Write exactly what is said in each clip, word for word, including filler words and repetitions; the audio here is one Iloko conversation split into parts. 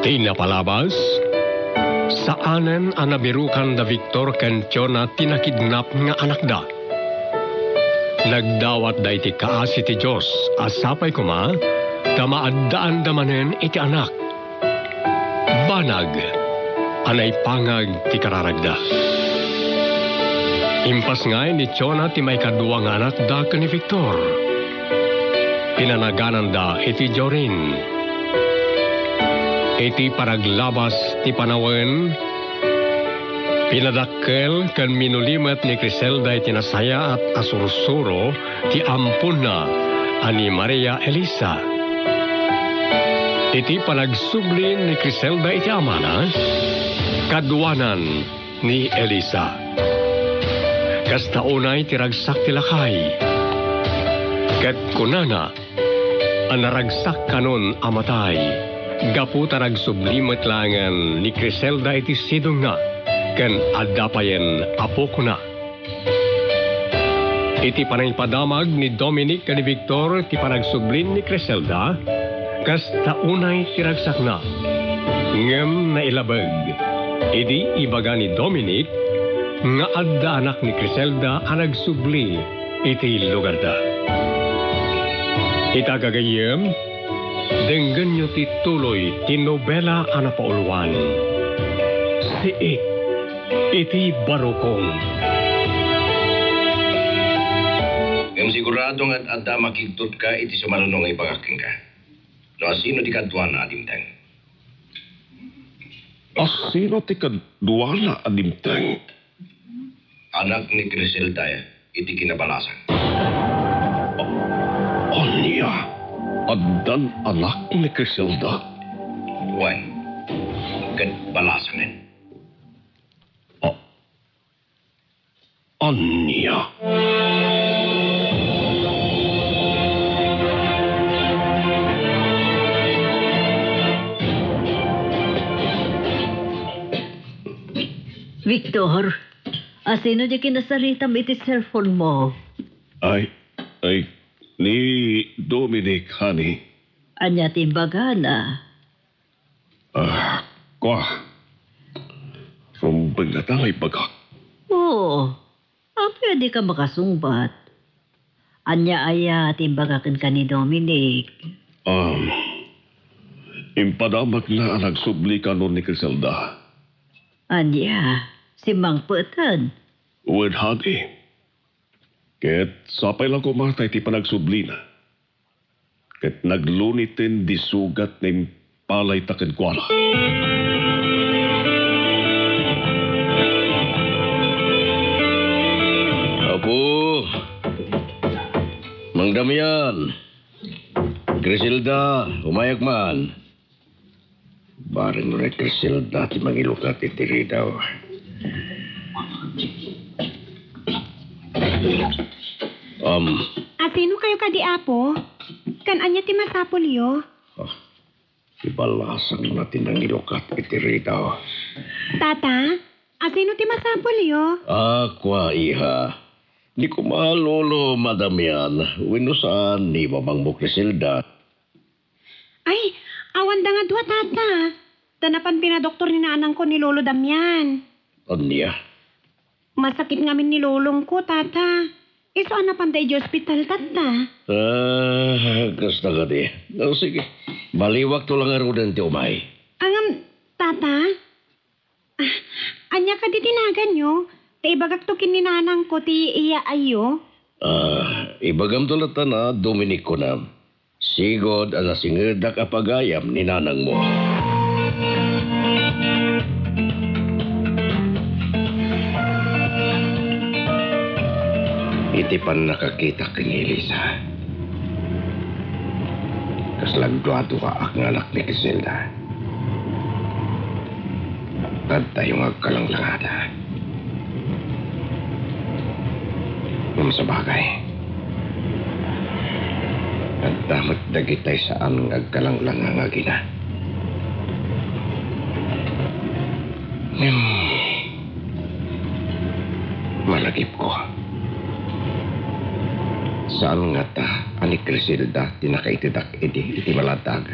Iti napalabas, saanen a nabirukan da Victor ken Chona ti nakidnap nga anakda. Nagdawatda iti kaasi ti Dios a sapay koma ta maaddaanda manen iti anak. Banag a naipangag ti kararagda. Impasngay ni Chona ti maikadua nga anakda ken ni Victor. Pinanagananda iti Jorin. Iti panaglabas ti panawen, pinadakkel ken minulimet ni Criselda iti nasayaat a sursuro ti amponna a ni Maria Elisa. Iti panagsubli ni Criselda iti amana, kaduanan ni Elisa. Kasta unay ti ragsak ti lakay. Ket kunana a naragsak kanon a matay, gapu ta nagsubli met laengen ni Criselda iti sidongna ken adda payen apokona. Iti panangipadamag ni Dominic ken ni Victor ti panagsublin ni Criselda, kasta unay ti ragsakna. Ngem nailabeg idi ibaga ni Dominic nga adda anak ni Criselda a nagsubli iti lugarda. Ita gagayyem, denggenyo ti tuloy ti nobela a napauluan, Siit iti Barukong. Ngem sigurado nga adda makigtotka iti sumaruno nga ibagak kenka. No asino ti kaduana a dimteng? Asino ti kaduana a dimteng? Anak ni Criselda iti kinabalasan. A-, ania? Addan anak ni Criselda? Wen, ket balasanen. A-, ania? Victor, asino ti kinasaritam iti cellphone mo? Ay, ay, ni Dominic, honey. Ania ti imbagana? Ah, kua. Rumbeng ngata nga ibagak. Oo. Apay a dika makasungbat? Ania aya ti imbaga kenka ni Dominic? Um, impadamagna a nagsubli kanon ni Criselda. Ania? Simmangpeten? Wen, honey. Ket sapay la koma ta iti panagsublina, ket nagluniten di sugat nga impalayta kenkuana. Apo, Mang Damian, Criselda, umayak man. Bareng ni Criselda ti mangilukat iti ridaw. Um. Asino kayo kadi, Apo? Kan ania ti masapulyo? Ah, ti balasangna ti nangilukat iti ridaw. Tata, asino ti masapulyo? Ah, kua, iha. Ni koma, Lolo, Mang Damian, wenno saan ni mamangmo Criselda? Ay, awanda nga dua, Tata. Ta napan pinadoktor ni nanangko ni Lolo Damian. Ania? Masakit ngamin ni lolongko, Tata. Isu a napanda idiay ospital, Tata. Ah, kasta kadi. O, sige. Baliwakto la ngaruden ti umay. Ngem, Tata? Ah, ania kadi ti naganyo? Ta ibagakto ken ni nanangko ti iyaayyo. Ah, ibagamto latta a Dominic kunam. Sigud a nasingedak a pagayam ni nanangmo. Iti pannakakitak ken ni Elisa, kasla duaduaak nga anak ni Criselda. Adtayo nga agkalanglangada. Ngem sabagay, adda met dagitay saan nga agkalanglanga nga agina. Ngem, malagipko, saan ngata a ni Criselda ti nakaitedak idi iti malantaag.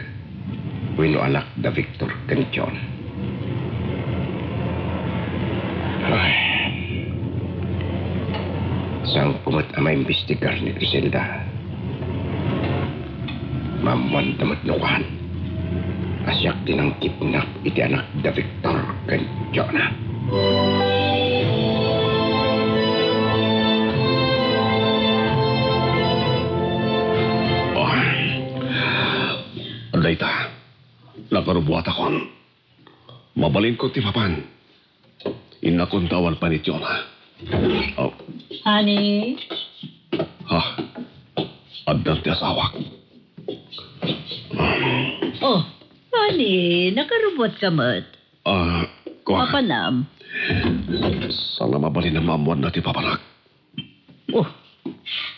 wenno anak da Victor ken John. Ay. Saanko met a maimbestigar ni Criselda. Maammoanda met no kuan a siak ti nangkidnap iti anak da Victor ken Jonah. Oh. Dayta, nakarubuatakon. Mabalinko ti papan. Innakon ta awan pay ni Jonah. Oh. Honey? Ha? Addan ti asawak. Oh, honey, nakarubuatka met. Ah, kuan. Mapanam. Saan a mabalin a maammoanna ti papanak. Oh,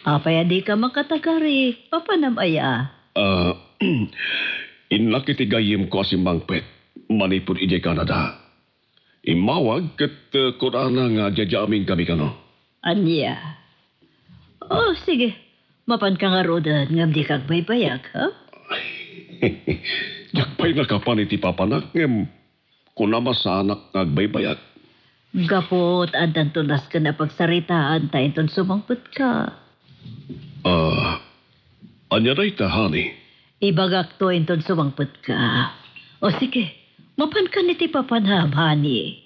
apay a dika makatagari? Papanam aya? Ah, innak iti gayyemko a simmangpet manipud idiay Canada. Immawag ket, eh, kunana nga diay amin kami kano. Ania? Oh, sige. Mapanka ngaruden ngem dika agbaybayag, ha? Diak pay nakapan iti papanak ngem kunam a saanak nga agbaybayag. Gapu ta addanto nasken a pagsaritaanta inton sumangpetka. Ah, ania dayta, honey? Ibagakto inton sumangpetka. O sige, mapankan iti papanam, honey.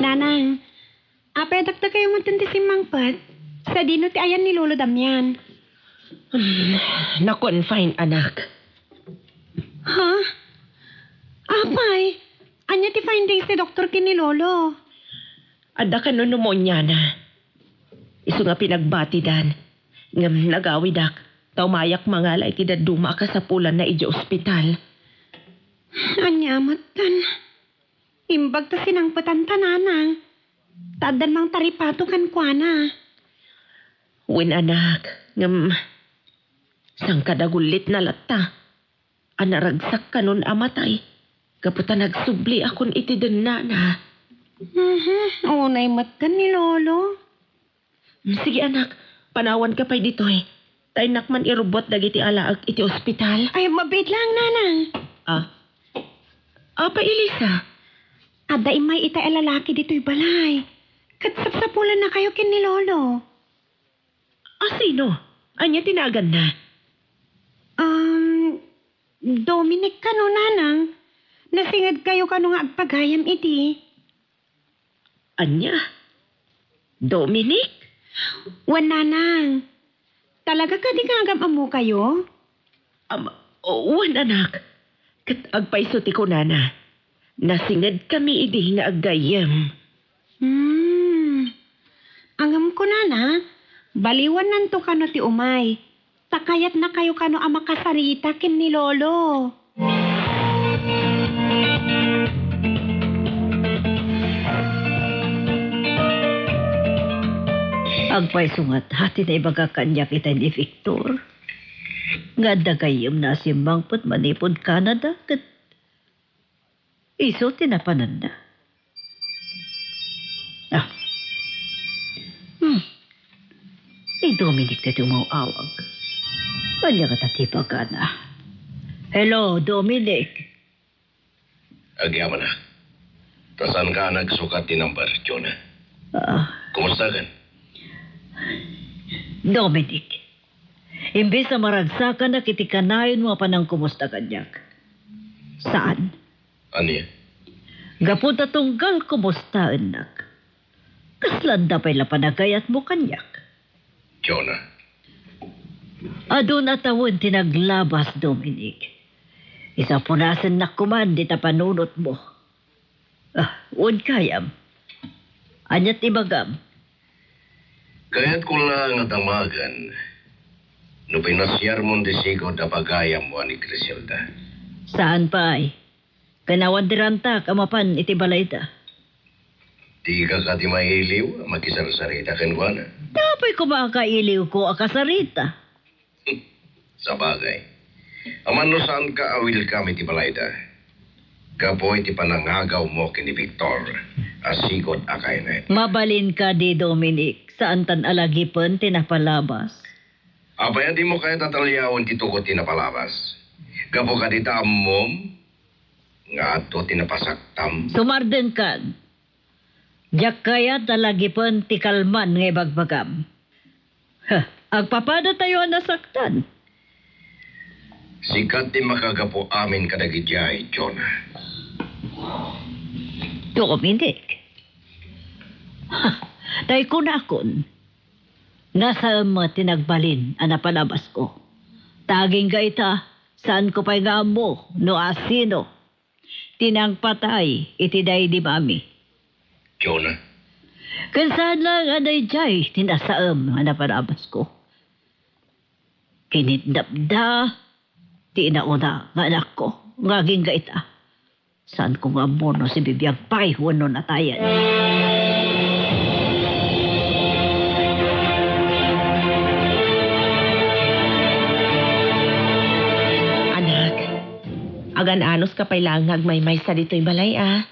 Nanang, apay a dakdakayo met ti simmangpet? Sadino ti ayan ni Lolo Damian? Hmm, na-confine, anak. Ha? Apay, ania ti findings ti doktor ken ni Lolo? Adda kano pneumonia-na. Isu nga pinagbatidan. Ngem nagawidak, ta umayak mangala iti dadduma a kasapulanna idiay ospital. Ania metten? Imbag ta sinangpetanta, nanang. Ta addan mangtaripato kenkuana. Wen, anak, ngem sangkadagullit na latta a naragsak kanon a matay gapu ta nagsubliakon iti dennana. Mhm, unay met ken ni Lolo. Sige, anak, panawanka pay ditoy. Ta innak man irubbuat dagiti alaek iti ospital. Ay, mabiit laeng, nanang. Ah? Apay, Elisa? Adda immay itay a lalaki ditoy balay. Ket sapsapulannakayo ken ni Lolo. A sino? Ania ti naganna? Um, Dominic kano, nanang. Nasingedkayo kano nga agpagayam idi? Ania? Dominic? Wen, nanang. Talaga kadi nga agam-ammokayo? Am, wen, anak. Ket agpayso ti kunana, nasingedkami idi nga aggayyem. Hmm. Ngem kunana, baliwannanto kano ti umay. Ta kayatnakayo kano a makasarita ken ni Lolo. Agpayso ngata ti naibaga kaniak itay ni Victor, nga adda gayyemna a simmangpet manipud Canada, ket isu ti napananna. Ah. Hmm. Ni Dominic daytoy umaw-awag. Ania ngata ti ibagana? Hello, Dominic. Agyamanak. Ta saanka a nagsukat ti number, Jonah? Ah. Kumusta ken? Dominic, imbes a maragsakanak iti kanayonmo a panangkumusta kaniak. Saan? Ania? Gapu ta tunggal kumustaennak, kasla adda pay la panagayatmo kaniak? Jonah. Adun a tawen ti naglabas, Dominic. Isu a punasennak koman dita panunotmo. Ah, wen gayam. Ania ti ibagam? Kayatko la nga damagen no pinasiarmon ti sigud a pagayammo a ni Criselda. Saan pay. Ken awan ti rantak a mapan iti balayda. Dika kadi mailiw a makisarsarita kenkuana? Apay koma a kailiwko a kasarita? Sabagay. Amanto saanka a welcome iti balayda gapu iti panangagawmo ken ni Victor. a sigud a kaynet. Mabalin kadi, Dominic, saantan a lagipen ti napalabas. Apay a dimo kayat a taliawen ti tugot ti napalabas? Gapu kadi ta ammom nga adu ti napasaktam. Sumardengkan. Diak kayat a lagipen ti kalman nga ibagbagam. Huh, agpapadatayo a nasaktan. Sika ti makagapu amin kadagidiay, Jonah. Dominic. Ha, tay kunakon, nasaem met ti nagbalin a napalabasko. Ta agingga ita, saanko pay nga ammo no asino ti nangpatay iti daydi mami. Jonah. Ken saan laeng a daydiay ti nasaem nga napalabasko. Kinidnapda ti inauna nga anakko nga agingga ita. Saanko nga ammo no sibibiag pay wenno natayen. Anak, agan-anos ka pay laeng nga agmaymaysa ditoy balay a.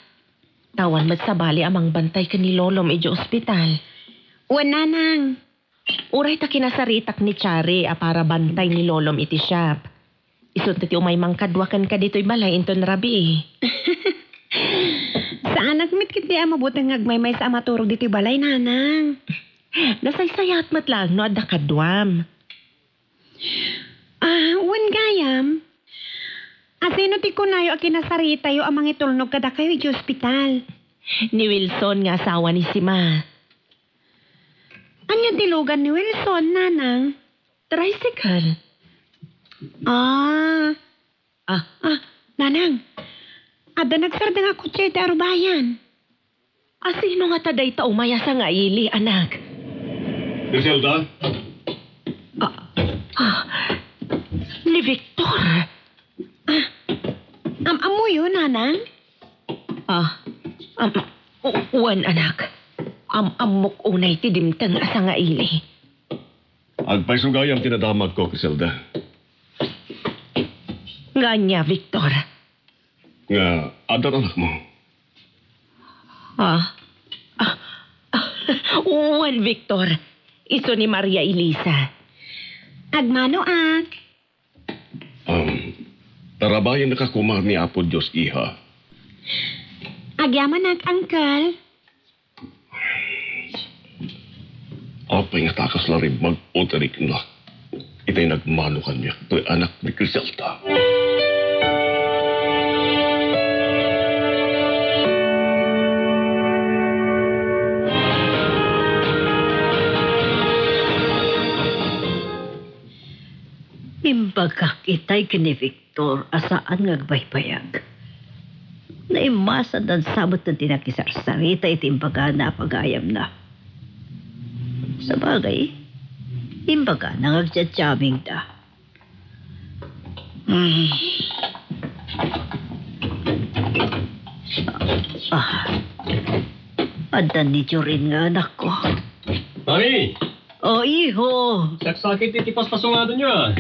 Ta awan met sabali a mangbantay ken ni Lolom idiay ospital. Wen, Nanang. Uray ta kinasaritak ni Chari a para bantay ni Lolom iti shop. Isu ti umay mangkadua kenka ditoy balay inton rabii. Saanak met ketdi a mabuteng nga agmaymaysa a maturog ditoy balay, Nanang. Nasaysayaat met laeng no adda kaduam. Ah, wen gayam. Asino ti kunayo a kinasaritayo a mangitulnog kadakayo iti ospital? Ni Wilson nga asawa ni Sima. Ania ti lugan ni Wilson, Nanang? Tricycle. Ah. Ah. Ah, Nanang. Adda nagsardeng a kotse iti arubayan. Asino ngata dayta umay a sangaili, anak? Griselda? Ah, ah, ni Victor. Ah, am-ammoyo, Nanang? Ah, am-, u-, wen, anak. Am-ammok unay ti dimteng a sangaili. Agpayso gayam ti nadamagko, Griselda. Nga ania, Victor? Nga adda anakmo? Ah, ah, ah, wen, Victor. Isu ni Maria Elisa. Agmano, ak. Um, tarabayennaka koma ni Apo Dios, iha. Agyamanak, Uncle. Apay nga ta kasla rimmag o tariknak itay nagmano kaniak toy anak ni Criselda. Imbagak itay ken ni Victor. Victor a saan nga agbaybayag. Naimmasandan sa met ti nakisarsarita iti imbagana a pagayamna. Sabagay, imbagana nga agjajammingda. Mm. Ah, adda ni Jorin nga anakko. Mami! O, iho! Saksakit iti paspasungada niya.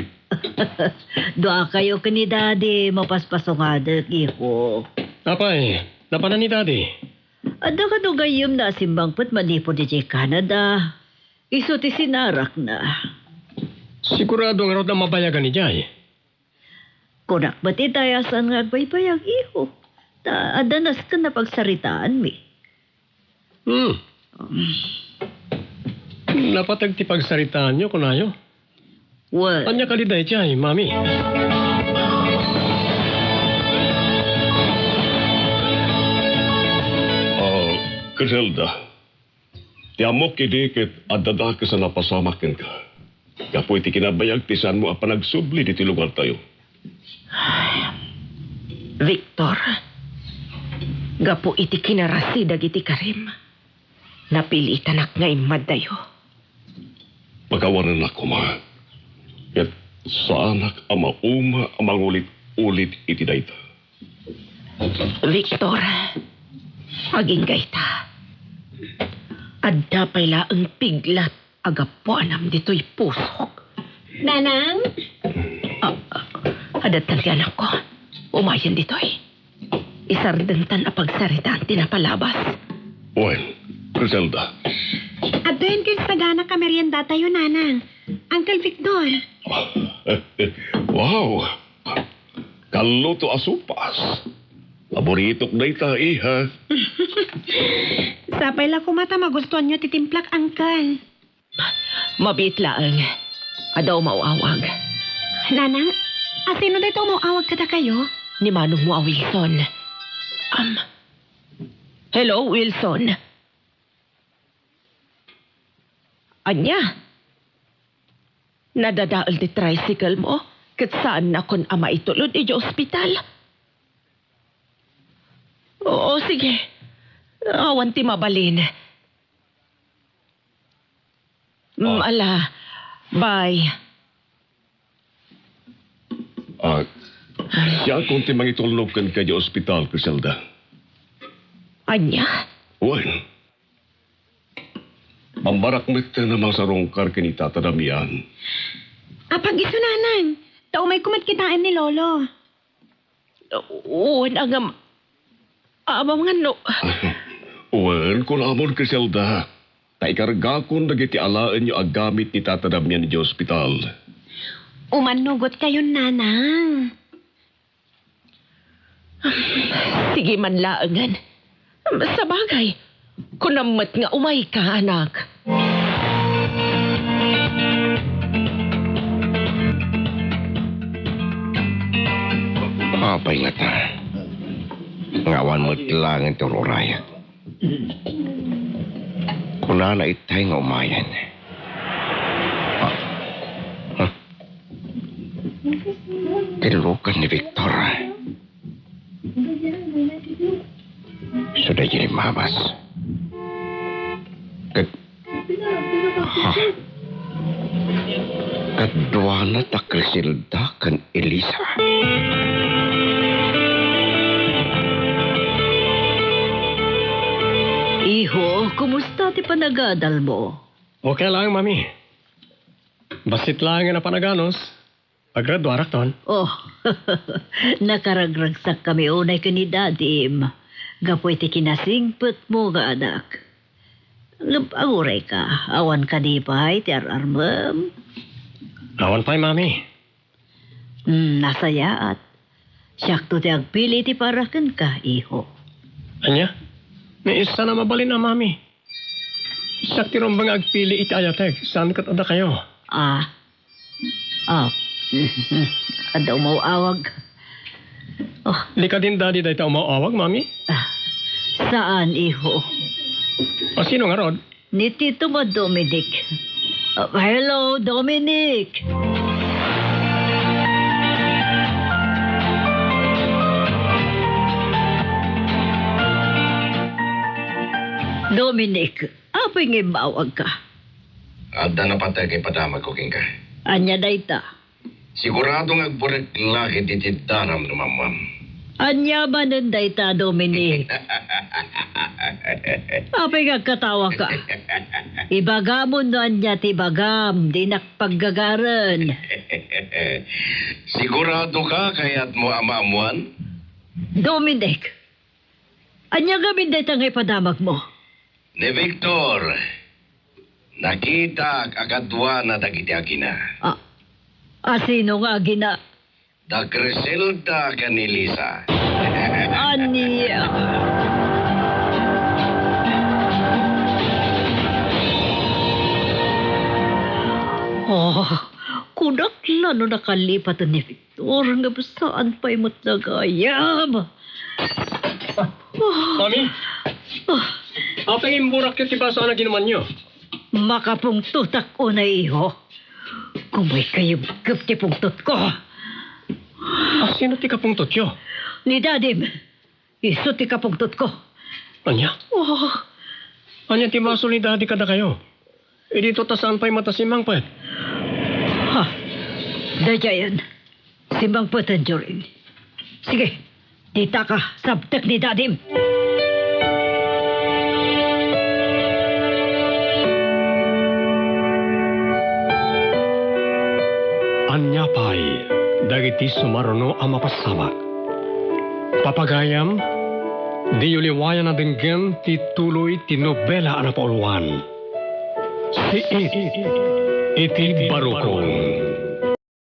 Duakayo ken ni Daddy, mapaspasungadek, iho. Apay, napanan ni Daddy? Adda kano gayyemna a simmangpet manipud idiay Canada. Isu ti sinarakna. Sigurado ngarud a mabayagan idiay? Kunak met itay a saan nga agbaybayag, iho. Ta adda nasken a pagsaritaanmi. Hmm. Napateg ti pagsaritaanyo, kunayo? Well. Ania kadi daydiay, Mami? Ah, Criselda, ti ammok idi ket adda dakes a napasamak kenka. Gapu iti kinabayag ti saanmo a panagsubli ditoy lugartayo. Victor, gapu iti kinarasi dagiti karim, napilitanak nga immaddayo. Pakawanennak koma, ket saanak a mauma a mangulit-ulit iti dayta. Victor, agingga ita. Adda pay laeng piglat a gapuanam ditoy pusok. Nanang? Ah, ah, adda ti anakko. Umayen ditoy. Isardengtan a pagsaritaan ti napalabas. Wen, Griselda. Adtoyen ken sagana ka meriendatayo, Nanang. Uncle Victor. Wow! Kalluto a sopas. Paboritok dayta, iha. Sapay la koma ta magustuanyo ti timplak, Uncle. Mabiit laeng. Adda umaw-awag. Nanang, asino dayta umaw-awag kadakayo? Ni manongmo a Wilson. Am, hello, Wilson. Ania? Nadadael ti tricycle mo ket saannakon a maitulod idiay ospital? Oo, sige. Awan ti mabalin. Mm, ala. Bye. Ah, siakon ti mangitulnog kenka idiay ospital, Criselda. Ania? Wen. Mambarak met a masarungkar ken ni Tata Damian. Apag-isu, Nanang. Ta umayko met kitaen ni Lolo. Wen, ngem, ammom ngano? Wen, kunamon, Criselda. Ta ikargakon dagiti alaenyo a gamit ni Tata Damian idiay ospital. Umannugot kayon, Nanang. Sige man laengen. Sabagay, kunam met nga umayka, anak. Apay ngata? Nga awan met laeng ti ur-urayak. Kunana itay nga umayen. Ah. Huh? Kellukan ni Victor. Isu daydiay immabas. Ket, ha? Kaduana da Criselda ken Elisa. Iho, kumusta ti panagadalmo? Okay lang, Mami. Bassit lang nga napan a ganus. Aggraduarakton. Oh, nakaragragsakkami unay ken ni Dadim gapu iti kinasingpetmo nga anak. Ngem agurayka, awan kadi pay ti ar-armem? Awan pay, Mami. Hmm, nasayaat. Siakto ti agpili iti para kenka, iho. Ania? Ni, saan a mabalin a, Mami? Siak ti rumbeng nga agpili iti ayatek, saan ket a dakayo. Ah. Ah. Adda umaw-awag. Oh. Ni kadin Dadi dayta umaw-awag, Mami? Ah. Saan, iho? A, sino ngarud? Ni Tito nga Dominic. Ah, hello, Dominic! Dominic, apay nga immawagka? Adda napatek nga ipadamagko kenka. Ania dayta? Sigurado nga agburek la iti tiddaram no maammuam. Ania manen dayta, Dominic? Apay nga agkatawaka? Ibagamon no ania ti ibagam, dinak paggagaren. Sigurado ka kayatmo a maammuan? Dominic, ania ngamin dayta nga ipadamagmo? Ni Victor, nakitak a kaduana dagiti agina. A, a, sino nga agina? Da Criselda ken Elisa. Ania? Oh, kunak la no nakalipaten ni Victor, ngem saan pay met gagayam. Mami, apay nga imburakyo ti baso a naginumanyo? Makapungtotak unay, iho. Kumayka yubkep ti pungtotko. A, sino ti kapungtotyo? Ni Dadim. Isu ti kapungtotko. Ania? Oh. Ania ti basol ni Dadi kadakayo? Idi ta saan pay met a simmangpet? Ha? Daydiayen. Simmangpetenyo rin. Sige, ditaka, sabtek ni Dadim. Ania pay dagiti sumaruno a mapasabak? Papagayam, Diyo liwayan a denggen ti tuloy ti nobela a napauluan. Siit iti Barukon.